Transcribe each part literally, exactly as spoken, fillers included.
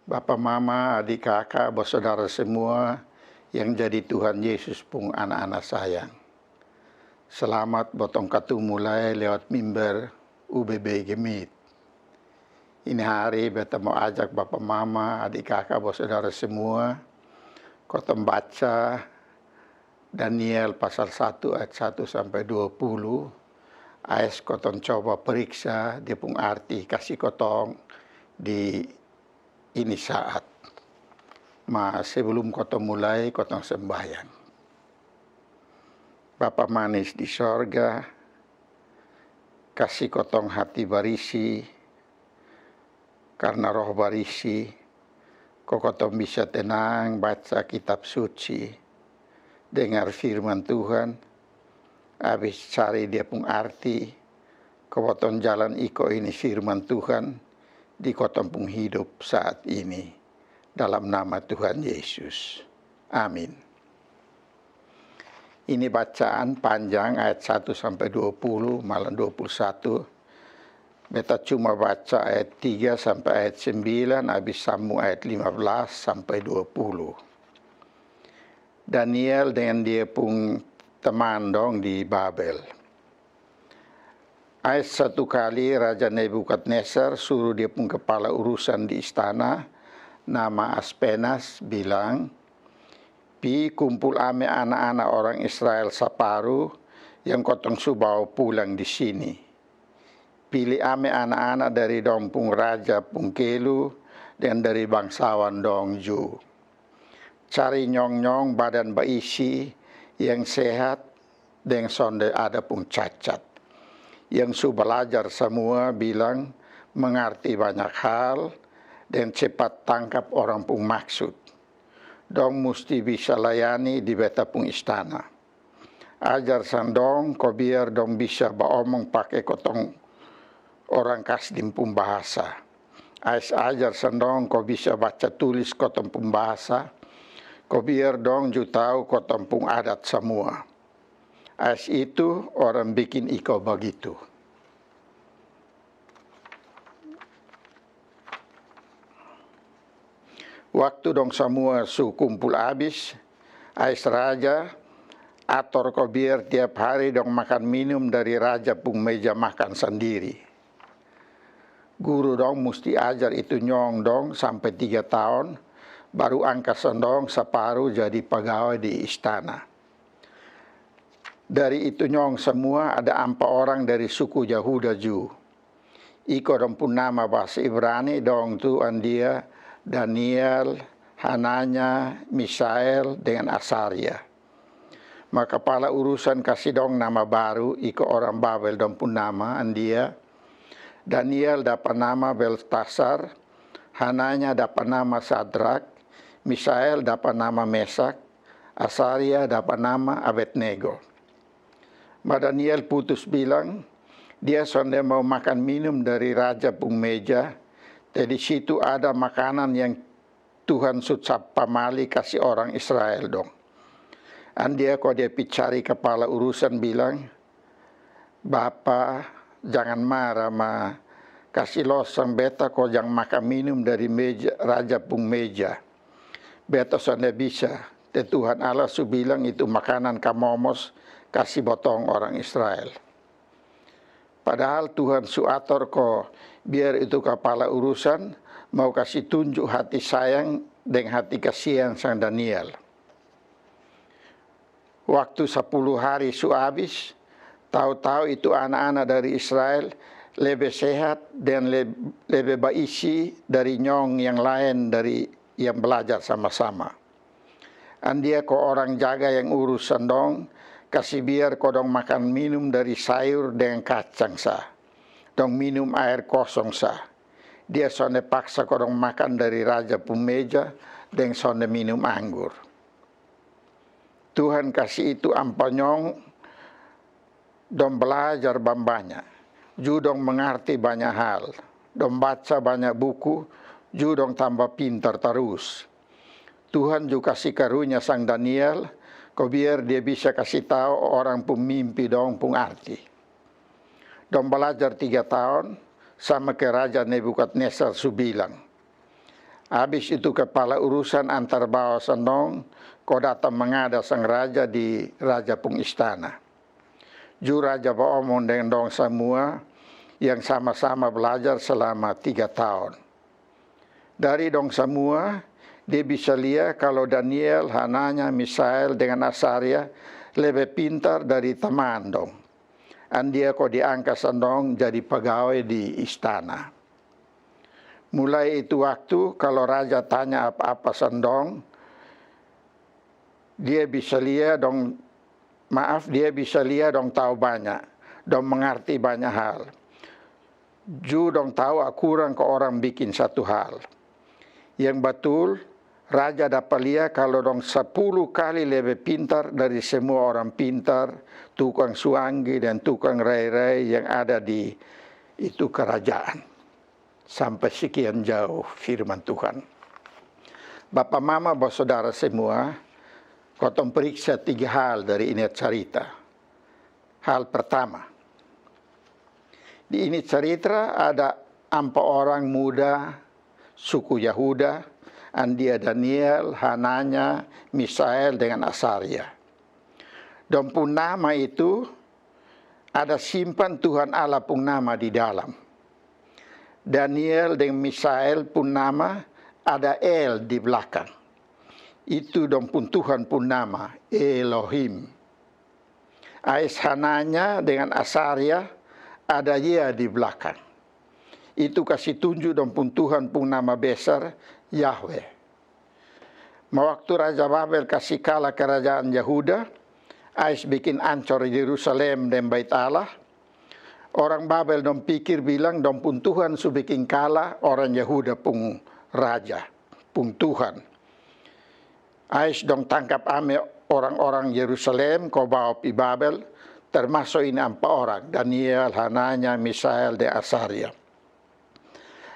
Bapa mama, adik kaka, basodara semua yang jadi Tuhan Yesus pung ana-ana sayang. Selamat botong katumu lai lewat mimbar U B B Gemit. Ini hari beta mau ajak bapa mama, adik kaka, basodara semua, kotong baca Daniel pasal satu ayat satu sampai dua puluh. Ais kotong coba periksa dia pung arti kasi kotong di ini saat. Ma sebelum kotong mulai, kotong sembahyang. Bapa manis di sorga, kasi kotong hati barisi karna Roh Barisi, ko kotong bisa tenang baca Kitab Suci, dengar firman Tuhan, abis cari dia pung arti, ko kotong jalan iko ini firman Tuhan di kotong pung hidup saat ini. Dalam nama Tuhan Yesus. Amin. Ini bacaan panjang ayat satu sampai dua puluh, malah dua puluh satu. Beta cuma baca ayat tiga sampai ayat sembilan, abis sambu ayat lima belas sampai dua puluh. Daniel dengan dia pung teman dong di Babel. Ais satu kali Raja Nebukadnesar suru dia pung kepala urusan di istana, nama Aspenas, bilang, "Pi kumpul ame ana-ana orang Israel saparu yang kotong su bawa pulang di sini. Pili ame ana-ana dari dong pung raja pung kelu dan dari bangsawan dong ju. Cari nyong-nyong badan baisi yang sehat deng sonde ada pung cacat, yang su balajar samua bilang, mangarti banyak hal, deng cepat tangkap orang pung maksud. Dong musti bisa layani di beta pung istana. Ajar sang dong ko biar dong bisa baomong pake kotong orang Kasdim pung bahasa. Ais ajar sang dong ko bisa baca tulis kotong pung bahasa, ko biar dong ju tau kotong pung adat samua." Ais itu orang bikin iko bagitu. Waktu dong samua su kumpul abis, ais raja ator ko biar tiap hari dong makan minum dari raja pung meja makan sandiri. Guru dong musti ajar itu nyong dong sampe tiga taon, baru angka sang dong saparu jadi pagawe di istana. Dari itu nyong samua ada ampa orang dari suku Yahuda ju. Iko dong pung nama bahasa Ibrani dong tu andia Daniel, Hananya, Misael, dengan Asaria. Ma kapala urusan kasi dong nama baru, iko orang Babel dong pung nama andia. Daniel dapa nama Beltasar, Hananya dapa nama Sadrak, Misael dapa nama Mesak, Asaria dapa nama Abednego. Ma Daniel putus bilang, dia sonde mau makan minum dari raja pung meja, te di situ ada makanan yang Tuhan su sa pamali kasi orang Israel dong. Andia ko dia pi cari kapala urusan bilang, "Bapa, jangan mara ma, kasi losang beta ko jang makan minum dari meja, raja pung meja. Beta sonde bisa, te Tuhan Allah su bilang itu makanan kamomos kasi botong orang Israel." Padahal Tuhan su ator ko biar itu kapala urusan mau kasi tunju hati sayang deng hati kasian sang Daniel. Waktu sapuluh hari su abis, tau-tau itu ana-ana dari Israel lebe sehat deng le-, lebe baisi dari nyong yang laen dari yang balajar sama-sama. Andia ko orang jaga yang urus sang dong kasi biar ko dong makan minum dari sayur deng kacang sa. Dong minum aer kosong sa. Dia sonde paksa ko dong makan dari raja pung meja deng sonde minum anggur. Tuhan kasi itu ampa nyong dong balajar bam-banya, ju dong mangarti banya hal, dong baca banya buku, ju dong tamba pintar tarus. Tuhan ju kasi karunya sang Daniel, ko biar dia bisa kasi tau orang pung mimpi dong pung arti. Dong balajar tiga taon, sama ke Raja Nebukadnesar su bilang. Abis itu kepala urusan antar bawa sang dong ko datang mangada sang raja di raja pung istana. Ju raja baomong deng dong samua yang sama-sama balajar salama tiga taon. Dari dong samua, dia bisa lia kalo Daniel, Hananya, Misael dengan Asarya lebe pintar dari taman dong. Andia ko diangka sang dong jadi pagawe di istana. Mulai itu waktu kalo raja tanya apa-apa sang dong, dia bisa lia dong, maaf, dia bisa lia dong tau banya, dong mangarti banya hal. Ju dong tau akurang ko orang bikin satu hal. Yang batul, raja dapa lia kalo dong sapulu kali lebe pintar dari semua orang pintar, tukang suanggi dan tukang rai-rai yang ada di itu karajaan. Sampai sekian jauh firman Tuhan. Bapa mama basodara semua, kotong periksa tiga hal dari ini carita. Hal pertama, di ini carita ada ampa orang muda suku Yahuda, andia Daniel, Hananya, Misael dengan Asarya. Dong pung nama itu ada simpan Tuhan Allah pung nama di dalam. Daniel deng Misael pung nama ada El di blakang. Itu dong pung Tuhan pung nama, Elohim. Ais Hananya dengan Asarya ada Yea di blakang. Itu kasi tunju dong pung Tuhan pung nama besar, Yahweh. Ma waktu raja Babel kasi kala karajaan Yahuda, ais bikin ancor Yerusalem deng Bait Allah, orang Babel dong pikir bilang dong pung Tuhan su bikin kala orang Yahuda pung raja, pung Tuhan. Ais dong tangkap ame orang-orang Yerusalem ko bawa pi Babel, termaso ini ampa orang, Daniel, Hananya, Misael deng Asarya.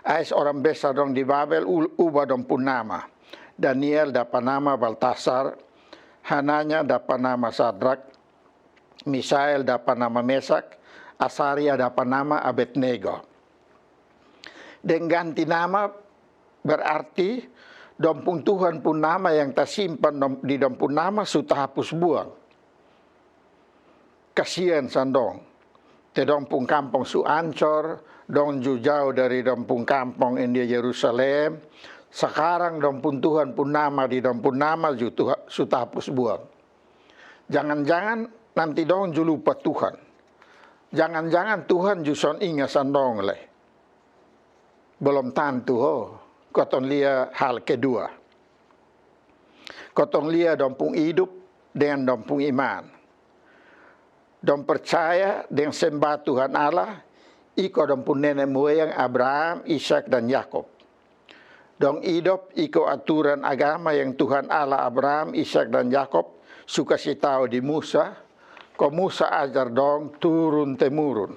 Ais orang besar dong di Babel u-, uba dong pung nama. Daniel dapa nama Baltasar, Hananya dapa nama Sadrak, Misael dapa nama Mesak, Asarya dapa nama Abednego. Deng ganti nama berarti dong pung Tuhan pung nama yang tasimpan dong, di dong pung nama su tahapus buang. Kasian sang dong. Te dong pung kampong su ancor, dong ju jauh dari dong pung kampong ini Yerusalem. Sakarang dong pung Tuhan pung nama di dong pung nama ju Tuha-, su tahapus buang. Jangan-jangan nanti dong ju lupa Tuhan. Jangan-jangan Tuhan ju son inga sang dong le. Belum tantu ho. Kotong lia hal kedua. Kotong lia dong pung idup dengan dong pung iman. Dong percaya deng semba Tuhan Allah, iko dong pung nene moyang Abraham, Ishak, dan Yakob. Dong idop iko aturan agama yang Tuhan Allah Abraham, Ishak, dan Yakob su kasi tau di Musa, ko Musa ajar dong turun temurun.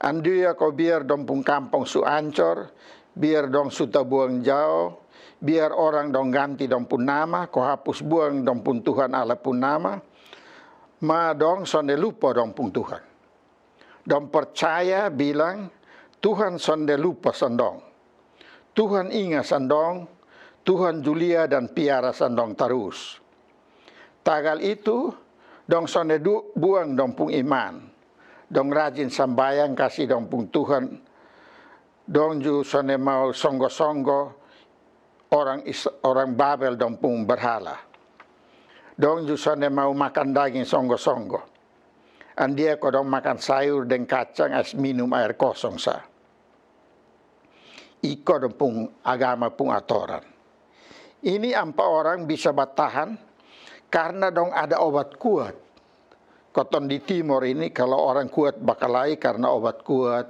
Andia ko biar dong pung kampong su ancor, biar dong su tabuang jao, biar orang dong ganti dong pung nama ko hapus buang dong pung Tuhan Allah pung nama, ma dong sonde lupa dong pung Tuhan. Dong percaya bilang Tuhan sonde lupa sang dong. Tuhan inga sang dong, Tuhan ju lia dan piara sang dong tarus. Tagal itu, dong sonde du-, buang dong pung iman. Dong rajin sambayang kasi dong pung Tuhan. Dong ju sonde mau songgo-songgo orang Is-, orang Babel dong pung berhala. Dong ju sonde mau makan daging songgo-songgo. Andia ko dong makan sayur deng kacang, ais minum aer kosong sa. Iko dong pung agama pung atoran. Ini ampa orang bisa batahan karna dong ada obat kuat. Kotong di Timor ini, kalo orang kuat bakalai karna obat kuat.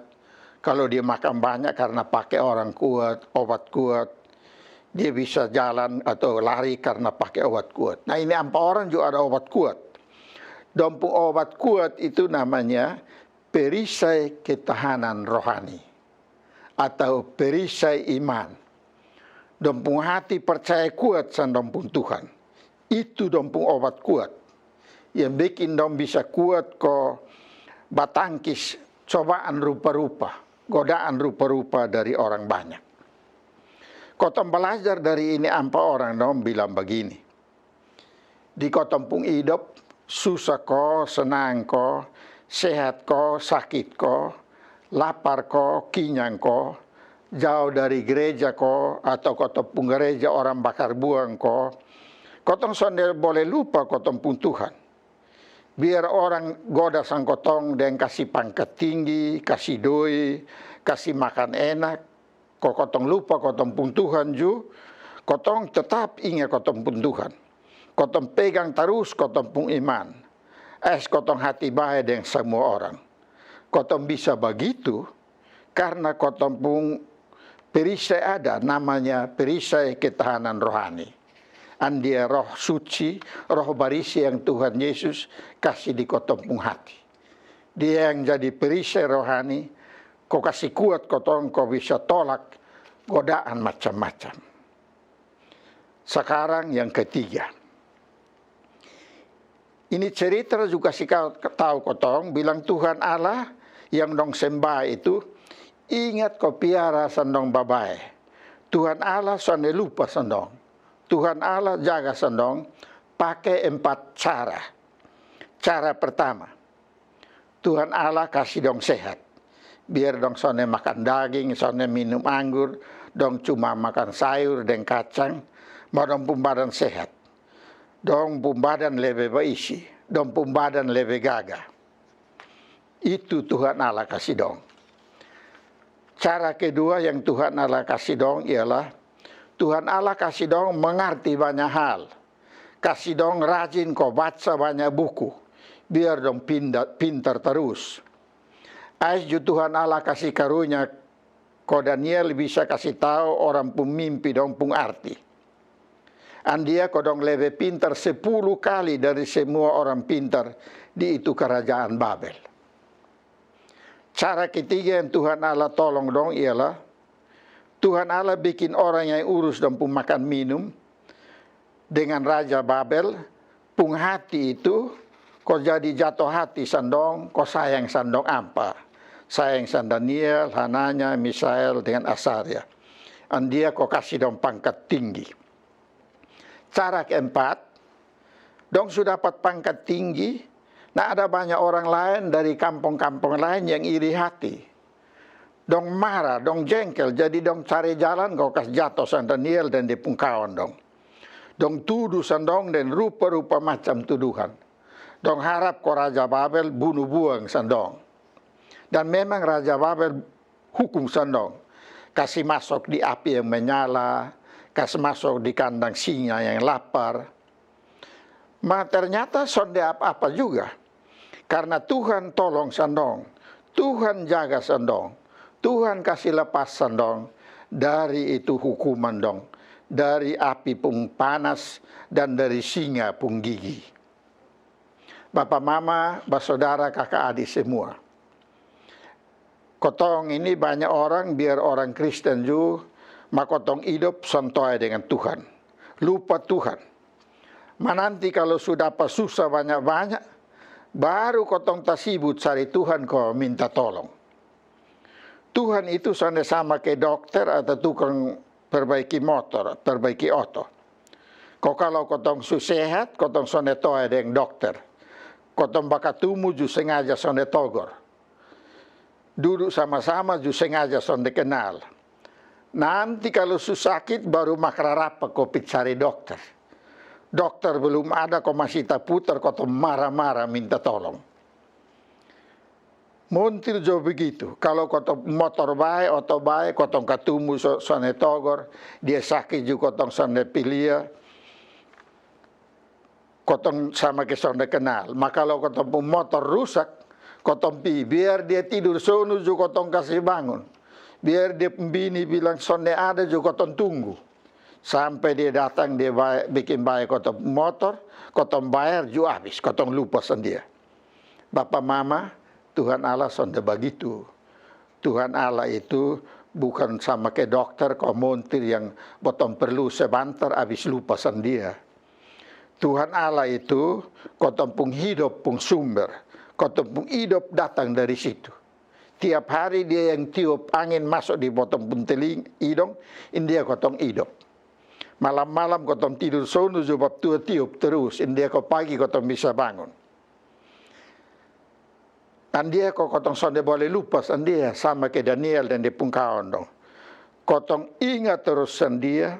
Kalo dia makan banyak karna pake orang kuat, obat kuat. Dia bisa jalan atau lari karna pake obat kuat. Nah, ini ampa orang ju ada obat kuat. Dong pung obat kuat itu namanya perisai ketahanan rohani atau perisai iman. Dong pung hati percaya kuat sang dong pung Tuhan. Itu dong pung obat kuat yang bikin dong bisa kuat ko batangkis cobaan rupa-rupa, godaan rupa-rupa dari orang banyak. Kotong balajar dari ini ampa orang dong bilang bagini. Di kotong pung idop, susa ko, senang ko, sehat ko, sakit ko, lapar ko, kinyang ko, jao dari gereja ko, atau kotong pung gereja orang bakar buang ko, kotong sonde bole lupa kotong pung Tuhan. Biar orang goda sang kotong deng kasi pangkat tinggi, kasi doi, kasi makan enak, ko kotong lupa kotong pung Tuhan ju, kotong tetap inga kotong pung Tuhan. Kotong pegang tarus kotong pung iman. Es kotong hati bae deng samua orang. Kotong bisa bagitu karna kotong pung perisai ada, namanya perisai ketahanan rohani. Andia Roh Suci, Roh Barisi yang Tuhan Yesus kasi di kotong pung hati. Dia yang jadi perisai rohani, ko kasi kuat kotong ko bisa tolak godaan macam-macam. Sakarang yang ketiga. Ini cerita ju kasi ka-, tau kotong bilang Tuhan Allah yang dong semba itu ingat ko piara sang dong babae. Tuhan Allah sonde lupa sang dong. Tuhan Allah jaga sang dong pake empat cara. Cara pertama, Tuhan Allah kasi dong sehat. Biar dong sonde makan daging, sonde minum anggur, dong cuma makan sayur deng kacang, ma dong pung badan sehat. Dong pung badan lebe baisi, dong pung badan lebe gaga. Itu Tuhan Allah kasi dong. Cara kedua yang Tuhan Allah kasi dong ialah Tuhan Allah kasi dong mengarti banya hal. Kasi dong rajin ko baca banya buku, biar dong pinda-, pintar tarus. Ais ju Tuhan Allah kasi karunya ko Daniel bisa kasi tau orang pung mimpi dong pung arti. Andia ko dong lebe pintar sepuluh kali dari semua orang pintar di itu karajaan Babel. Cara ketiga yang Tuhan Allah tolong dong ialah Tuhan Allah bikin orang yang urus dong pung makan minum dengan raja Babel pung hati itu ko jadi jato hati sang dong, ko sayang sang dong ampa. Sayang sang Daniel, Hananya, Misael dengan Asaria. Andia ko kasi dong pangkat tinggi. Cara keempat, dong su dapat pangkat tinggi, na ada banya orang laen dari kampong-kampong laen yang iri hati. Dong mara, dong jengkel, jadi dong cari jalan ko kas jato sang Daniel deng dia pung kawan dong. Dong tudu sang dong deng rupa-rupa macam tuduhan. Dong harap ko raja Babel bunu buang sang dong. Dan memang raja Babel hukum sang dong. Kasi masok di api yang menyala, kasi masok di kandang singa yang lapar. Ma ternyata sonde apa-apa juga. Karna Tuhan tolong sang dong, Tuhan jaga sang dong, Tuhan kasi lepas sang dong dari itu hukuman dong, dari api pung panas dan dari singa pung gigi. Bapa mama, basodara kaka adi semua. Kotong ini banya orang biar orang Kristen ju, ma kotong idop sontoe dengan Tuhan. Lupa Tuhan. Ma nanti kalo su dapa susa banya-banya, baru kotong tasibu cari Tuhan ko minta tolong. Tuhan itu sonde sama ke dokter atau tukang perbaiki motor, perbaiki oto. Ko kalo kotong su sehat, kotong sonde toe deng dokter. Kotong bakatumu ju sengaja sonde togor. Dudu sama-sama ju sengaja sonde kenal. Nanti kalo su sakit baru makrarapa ko pi cari dokter. Dokter belum ada ko masi taputar kotong mara-mara minta tolong. Montir jo begitu. Kalo kotong motor bae, oto bae, kotong katumu so-, sonde togor, dia sakit ju kotong sonde pilia, kotong sama ke sonde kenal. Ma kalo kotong pung motor rusak, kotong pi, biar dia tidur sonu ju kotong kasi bangun. Biar dia pung bini bilang sonde ada ju kotong tunggu. Sampe dia datang, dia bae-, bikin bae kotong pung motor, kotong bayar ju abis, kotong lupa sang dia. Bapa mama, Tuhan Allah sonde bagitu. Tuhan Allah itu bukan sama ke dokter ko montir yang botong perlu sebantar abis lupa sang dia. Tuhan Allah itu kotong pung hidop pung sumber, kotong pung idop datang dari situ. Tiap hari dia yang tiup angin masuk di botong pun teling idong, india kotong idop. Malam-malam kotong tidur sonu jubab tua tiup terus, india ko pagi kotong bisa bangun. Andia ko kotong sonde boleh lupa sandia sama ke Daniel dan dia pung kawan dong. Kotong ingat terus sandia,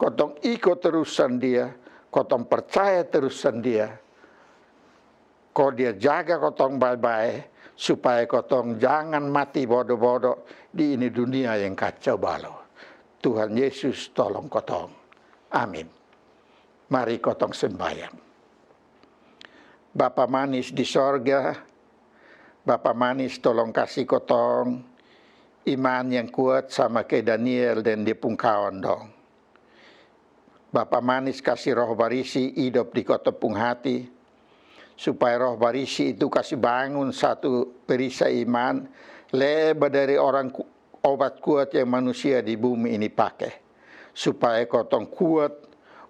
kotong iko terus sandia, kotong percaya terus sandia. Ko dia jaga kotong bae-bae supaya kotong jangan mati bodo-bodo di ini dunia yang kacau balau. Tuhan Yesus tolong kotong. Amin. Mari kotong sembayang. Bapa manis di sorga, Bapa manis tolong kasi kotong iman yang kuat sama ke Daniel dan dia pung kawan dong. Bapa manis kasi Roh Barisi idop di kotong pung hati, supaya Roh Barisi itu kasi bangun satu perisai iman leba dari orang obat kuat yang manusia di bumi ini pake, supaya kotong kuat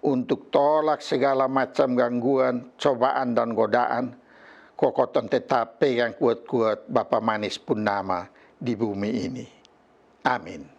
untuk tolak segala macam gangguan, cobaan dan godaan. Ko kotong tetap pegang kuat-kuat Bapa manis pun nama di bumi ini. Amin.